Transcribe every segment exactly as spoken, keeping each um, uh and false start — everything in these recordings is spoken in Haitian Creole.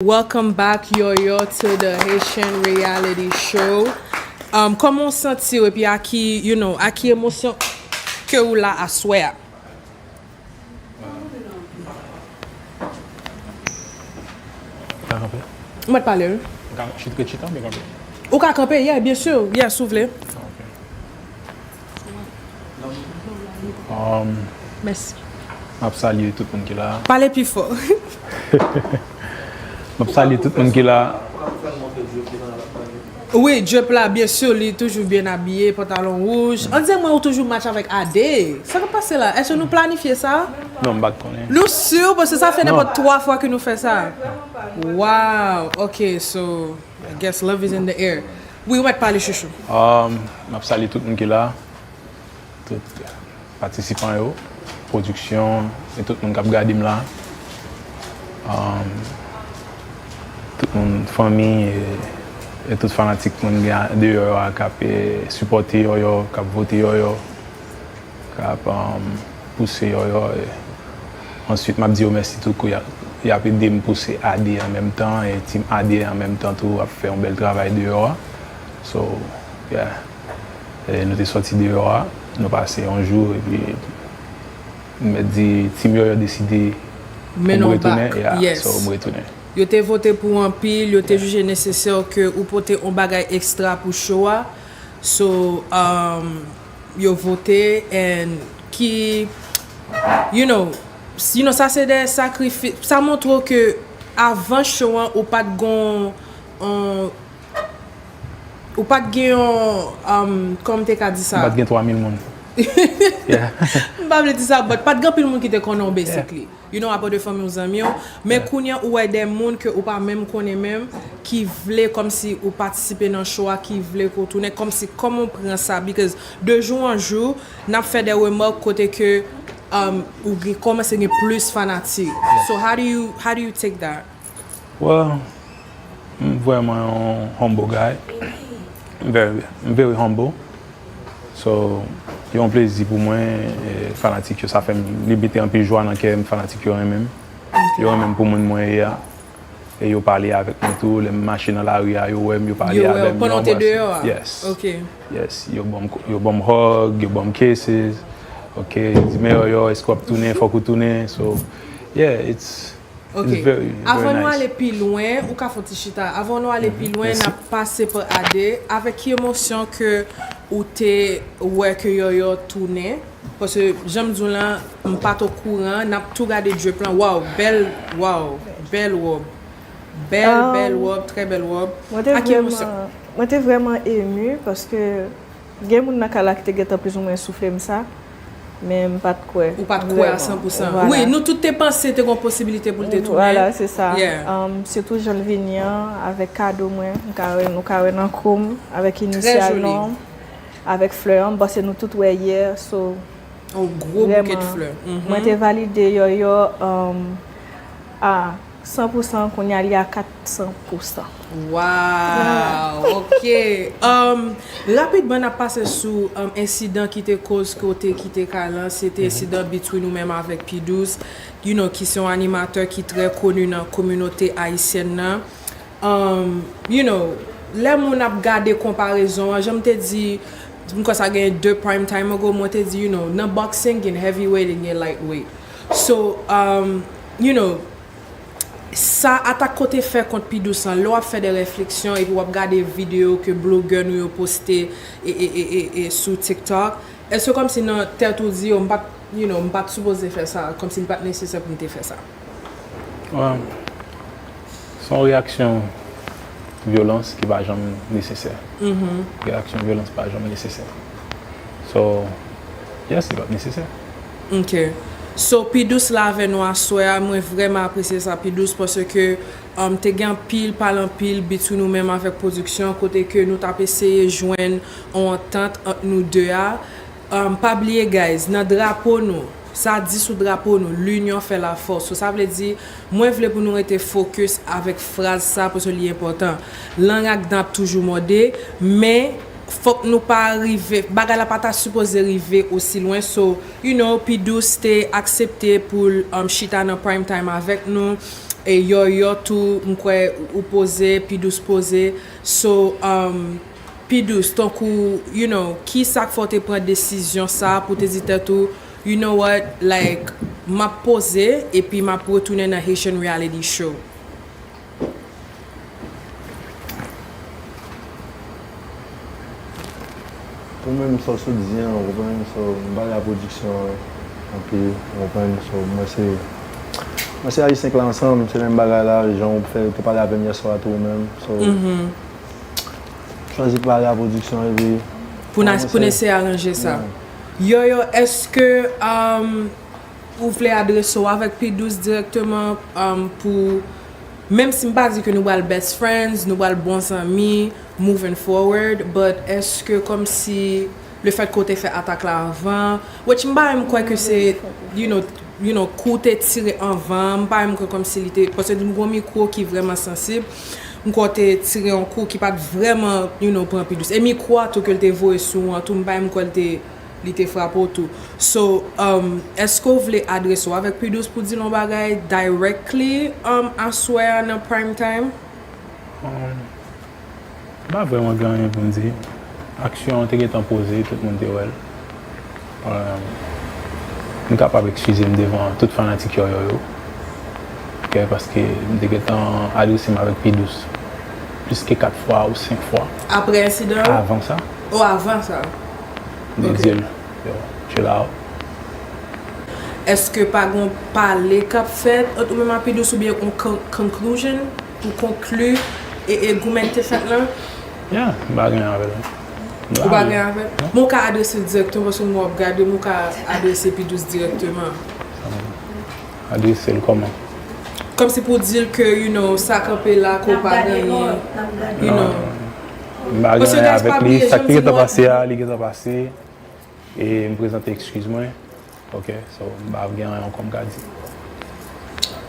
Welcome back, Yoyo, to the Haitian Reality Show. Um, kòman w santi w epi a ki, you know, a ki emosyon ke ou la aswè a? Ou ka kanpe? Ou mèt pale, wi. Ou ka chit-, ret chita oubyen kanpe? Ou ka kanpe, yeah, byen si, yeah, si w vle. Ok. Um, Mèsi. M ap salye tout moun ki la. Pale pi fò. M ap salye tout moun ki la. Wi, drip la, byen si, li toujou byen abiye, pantalon wouj. Ann di mwen ou toujou match avèk Ade. Sa k ap pase la? Èske nou planifye sa? Non, m pa t konnen. Nou si? Paske sa fè Non. nenpòt twa fwa ke nou fè sa. Wow, ok, so I guess love is in the air. Wi, ou mèt pale, chouchou. Um, m ap salye tout moun ki la. Tout patisipan yo, pwodiksyon, e tout moun k ap gade m la. Um, tout moun, fanmi, e, e tout fanatik mwen gen deyò a k ap, e, sipòte Yoyo, k ap vote Yoyo, k ap, um, pouse Yoyo. E, answit, m ap di yo mèsi tou kou y ap, y ap ede m pouse Ade an menm tan, e team Ade an menm tan tou ap fè yon bèl travay deyò a. So, yeah. E nou te sòti deyò a, nou pase yon jou, epi m mèt di, team Yoyo deside pou Men m nou retounen, back, yeah, yes. So m retounen. Yo te vote pou anpil, yo te jije nesesè ke ou pote yon bagay ekstra pou show a. So, um, yo vote, and ki, you know, s-, you know, sa se de sakrifis, sa montre w ke avan show an, ou pa t gon, on, ou pa t gen yon, um, kòman m te ka di sa? M pa t gen twa mil moun. Yeah. M pa vle di sa, but pa t gen anpil moun ki te konnen w, basically. You know, apa de fanmi w, zanmi w. Men kounye a, ou wè de moun ke ou pa menm konnen menm, ki vle kòmsi ou patisipe nan show a, ki vle ke w tounen, kòmsi kòman w pran sa, because de jou an jou, n ap fè de remake kote ke, um, ou gen, kòmanse gen plis fanatik. So how do you, how do you take that? Well, m vrèman yon humble guy. M very, m very humble. So, e yon plezi pou mwen, e, fanatik yo, sa fè m, li mete anpil jwa nan kè m, fanatik yo renmen m. Yo renmen m pou moun mwen ye a. E yo pale avèk mwen tou, lè m mache nan lari a, yo wè m, yo pale avè m, yo anbrase m. Yo wè w pandan w te deyò a? Yes. Ok. Yes, yo ban m, yo ban m hug, yo ban m kisses. Ok, yo di, "Men Yoyo, èske w ap tounen? Fòk ou tounen." So, yeah, it's Ok. It's very, very nice. Avan nou ale pi lwen, ou ka fè yon ti chita. Avan nou ale pi lwen, n ap pase pa Ade. Avèk ki emosyon ke ou te wè ke Yoyo tounen? Paske, jan m di w lan, m pa t okouran, n ap tou gade drip lan. Waw, bèl, waw, bèl wòb. Bèl, bèl wòb, trè bèl wòb. Ak ki emosyon? Mwen te vrèman emu paske gen moun nan kay la ki te gentan plizoumwen soufle m sa, men m pa t kwè. Ou pa t kwè a san pou san. Wi, nou tout te panse te gon posibilite pou l te tounen. Vwala, se sa. Um, sitou jan l vini an, avèk kado mwen, m ka wè, nou ka wè nan kou m, avèk inisyal non m, avèk flè an, m panse nou tout wè yè, so, yon gwo bouke de flè. Mwen te valide Yoyo, um, a san pou san, kounye a li a kat san pou san. Wow, ok. Um, rapidman, n ap pase sou, um, ensidan ki te koz ke w te kite kay lan. Se te ensidan between ou menm avèk P Douze, you know, ki se yon animatè ki trè koni nan kominote ayisyèn nan. Um, you know, lè moun ap gade konparezon an, jan m te di, m kwè sa gen de prime time ago, mwen te di, you know, nan boxing, gen heavyweight e gen lightweight. So, um, you know, sa atak ke w te fè kont P Douze lan, lè w ap fè de refleksyon epi w ap gade videyo ke blogè nou yo poste e, e, e, e, e sou TikTok, èske kòmsi nan tèt ou di, "Yo, m pa t, you know, m pa t sipoze fè sa, kòmsi li pa t nesesè pou m te fè sa"? Well, se yon reyaksyon vyolans ki pa janm nesesè. Reyaksyon vyolans pa janm nesesè. So, yes, li p ap nesesè. Ok. So, P Douze la avè nou aswè a, mwen vrèman apresye sa, P Douze, paske, um, te gen anpil pale anpil between nou menm avèk pwodiksyon, kote ke nou t ap eseye jwenn yon antant ant nou de a. Um, pa bliye, guys, nan drapo nou, sa di sou drapo nou, "L'union fait la force." So, sa vle di, mwen vle pou nou rete focus avèk fraz sa, paske li enpòtan. Lang ak dan ap toujou mòde, men fòk nou pa rive, bagay la pa ta sipoze rive osi lwen. So, you know, P Douze te aksepte pou l, um, chita nan prime time avèk nou. E Yòyò tou, m kwè ou poze, Pidous poze. So, um, Pidous, tankou, you know, ki sa k fè w te pran desizyon sa pou te di tèt ou, you know what, like, m ap poze, epi m ap retounen nan Haitian reality show? Pou mwen, menm sa w sot di an, ou konprann, so, m pale a pwodiksyon an anpil, ou konprann, so, mwen se, mwen se Ayisyen k la ansanm, se menm bagay la, jan w fè, te pale avè m yèswa tou, ou menm, so, m chwazi pale a pwodiksyon epi. Pou n eseye aranje sa. Yòyò, èske, um, ou vle adrese w avèk Pidous dirèkteman, um, pou, menm si m pa di ke nou pral best friends, nou pral bon zanmi, moving forward, but èske kòmsi le fèt ke w te fè atak la anvan, which m pa menm kwè ke se, you know, you know, kou te tire anvan, m pa menm kwè kòmsi li te, paske m gon mikwo ki vrèman sansib, m kwè w te tire yon kou ki pa t vrèman, you know, pran Pidous. E mikwo a tou ke l te voye sou ou an tou, m pa menm kwè l te li te frape w tou. So, um, èske w vle adrese w avèk Pidous pou di l yon bagay directly, um, aswè a nan prime time? Um, m pa vrèman gen anyen pou m di. Aksyon an te gentan poze, tout moun te wè l. Um, m kapab ekskize m devan tout fanatik Yòyò yo. Ok, paske m te gentan adrese m avèk Pidous plis ke kat fwa ou senk fwa. Apre ensidan an? Avan sa. O, avan sa. M te di l, yo, chill out. Èske pa gon pale k ap fèt ant ou menm ak Pidous oubyen yon con- conclusion pou konkli e, e goumen k te fèt lan? Yeah, m pa gen avè l. Ou pa gen avè l? Men w ka adrese l dirèkteman paske m wè w ap gade m, ou ka adrese Pidous dirèkteman. Adrese l kòman? Kòmsi pou di l ke, you know, sa kanpe la, ke w pa gen anyen, you know. M pa gen anyen avèk li, sa k te gentan pase a, li gentan pase. E m prezante ekskiz mwen. Ok, so m pa gen anyen ankò m ka di.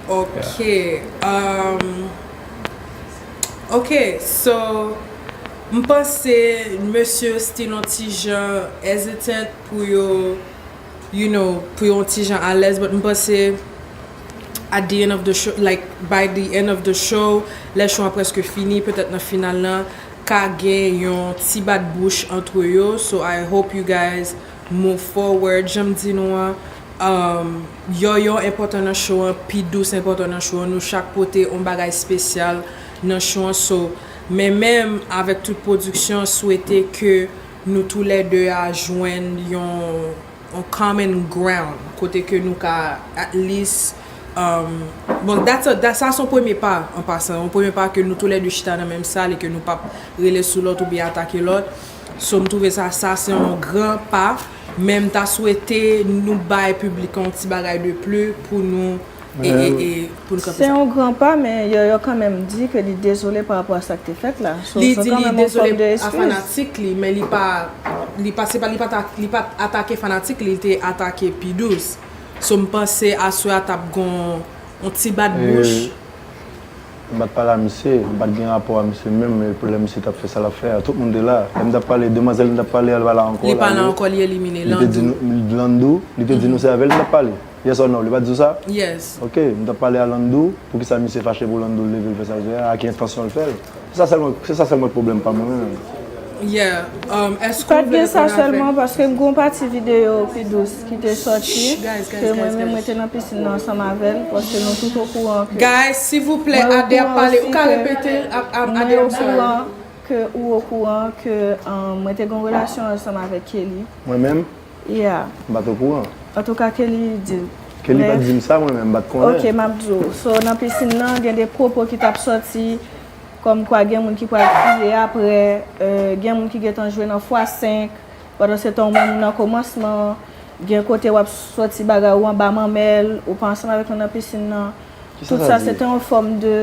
Ok. Um, ok, so m panse mesye yo still yon ti jan hesitant pou yo, you know, pou yo yon ti jan alèz, but m panse at the end of the show, like, by the end of the show, lè show an prèske fini, petèt nan final lan, ka gen yon ti bat bouch antre yo. So I hope you guys move forward. Jan m di nou an, um, Yòyò enpòtan nan show an, Pidous enpòtan nan show an. Nou chak pote yon bagay espesyal nan show an. So, men menm avèk tout pwodiksyon, swete ke nou toulède a jwenn yon yon common ground, kote ke nou ka at least, um, bon, that's a, that, sa se yon premye pa, an pasan, yon premye pa ke nou toulède chita nan menm sal e ke nou p ap rele sou lòt oubyen atake lòt. So, m twouve sa, sa se yon gran pa, men m ta swete nou bay piblik an yon ti bagay de pli pou nou e, e, e, pou n kanpe sa. Se yon gran pa, men Yòyò kanmenm di ke li dezole pa rapò a sa k te fèt la. So, se kanmenm yon fòm de eskiz. Li di li dezole a fanatik li, men li pa, li pa, se pa, li pa ta, li pa t atake fanatik li, li te atake Pidous. So, m panse aswè a t ap gon yon ti bat bouch. M pa t pale a misye, m pa t gen rapò a misye menm, men lè misye t ap fè sa l ap fè a, tout moun te la. Lè m t ap pale, demwazèl m t ap pale a, l pa la ankò. Li pa la ankò, li elimine. Li te di nou, Landou, li te di nou se avè l m t ap pale. Yes or no? Li pa t di w sa? Yes. Ok, m t ap pale a Landou, poukisa misye fache pou Landou leve l fè sa l fè a, a ki entansyon l fè l? Se sa sèlman, se sa sèlman k pwoblèm pa mwen menm. Yeah. Um, èske w vle reponn avèk? Pa t gen sa sèlman, paske m gen yon pati videyo Pidous ki te sòti, ke mwen menm mwen te nan pisin nan ansanm avè l, paske nou tout okouran ke. Guys, silvouplè, Ade ap pale. Ou ka repete? Ade, I'm sorry. Mwen okouran ke ou okouran ke, um, mwen te gen yon relasyon ansanm avèk Kelly. Mwen menm? Yeah. M pa t okouran. Antouka, Kelly di l. Kelly pa t di m sa, mwen menm, m pa t konnen. Ok, m ap di w. So, nan pisin nan, gen de pwopo ki t ap sòti, kòmkwa gen moun ki pral kriye apre, euh, gen moun ki gentan jwe nan fwa senk, pandansetan ou menm ou nan kòmansman, gen kote w ap sòti bagay ou anba manmèl, ou pa ansanm avèk nou nan pisin nan. Tout sa se te yon fòm de,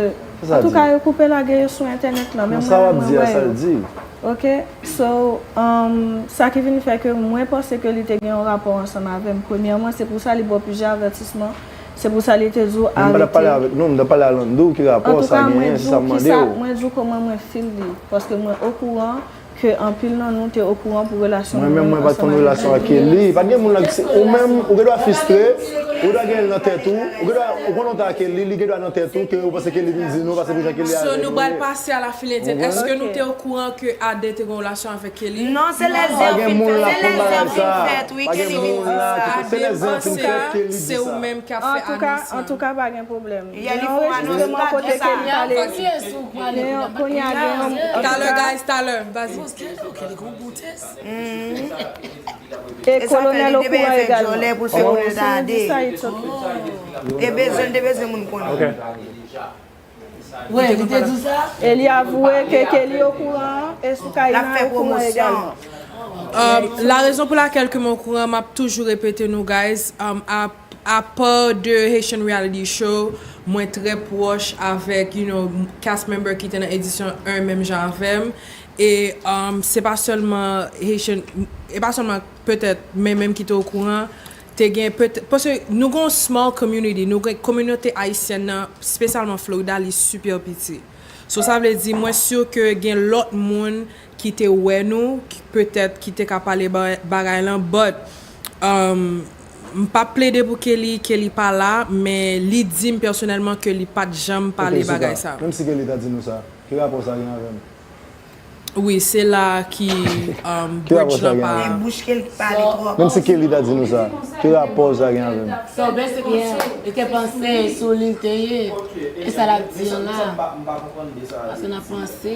antouka, yo koupe lage yo sou entènèt lan, men mwen menm mwen wè yo. Ok, so, um, sa ki vin fè ke mwen panse ke li te gen yon rapò ansanm avè m. Premyèman, se pou sa li ba w plizyè avètisman, se pou sa li te di w arete. Men m pa t ap pale avèk, non, m t ap pale a Landou, ki rapò sa genyen, se sa m mande w. Antouka, mwen di w kisa, mwen di w kòman mwen feel li, paske mwen okouran ke anpil nan nou te okouran pou relasyon nou menm ansanm avèk Kelly. Mwen menm, mwen pa t konn relasyon ak Kelly. Pa t gen moun nan ki se ou menm, ou gen dwa fristre. Ou ta gen l nan tèt ou, ou gen dwa, ou konnen w ta Kelly, li gen dwa nan tèt ou, ke ou panse Kelly vin di nou, paske pou jan Kelly So, avè nou nou, pral wi. Pase a la file endyèn. Konprann? Èske nou Ok. te okonran ke Ade te gen yon relasyon avèk Kelly? Non, se lè zen an fin fèt, se lè zen an fin fèt, wi, Kelly vin di sa. Ade panse a, se ou menm k ap fè anons lan. Antouka, antouka, pa gen pwoblèm. Gen yon anrejistreman kote Kelly pale. Gen yon, kounye a, gen yon, Talè, guys, talè, vas-y. E Kolonèl Okoran egalman. Kòman? Te bezwen, te bezwen moun konnen. Ok. Wi, li te di sa. E li avwe ke, ke li okouran, e Soukaina okouran egalman. Um, la raison pour laquelle que mwen okouran, m ap toujou repete nou, guys, um, a, a part de Haitian reality show, mwen trè pwòch avèk, you know, cast member ki te nan edisyon en menm jan avè m. E, um, se pa sèlman Haitian, e pa sèlman petèt mwen menm ki te okouran, te gen petèt, paske nou gen yon small community, nou gen kominote ayisyèn nan, espesyalman Florida, li super piti. So, sa vle di, mwen si ke gen lòt moun ki te wè nou, ki petèt ki te ka pale ba-, bagay lan, but, um, m p ap plede pou Kelly, Kelly pa la, men li di m pèsonèlman ke li pa t janm pale Ok, bagay Souka, sa. Menm si Kelly ta di nou sa, ki rapò sa gen avè m? Wi, se la ki, um, Ki rapò bridge sa lan gen pa avè m? Bouch Kelly ki pale twòp. Menm si Kelly ta di nou sa, ki rapò sa gen avè m? Sa w panse konsa? Li te panse sou li l te ye. E sa l ap di an la. Paske n ap panse.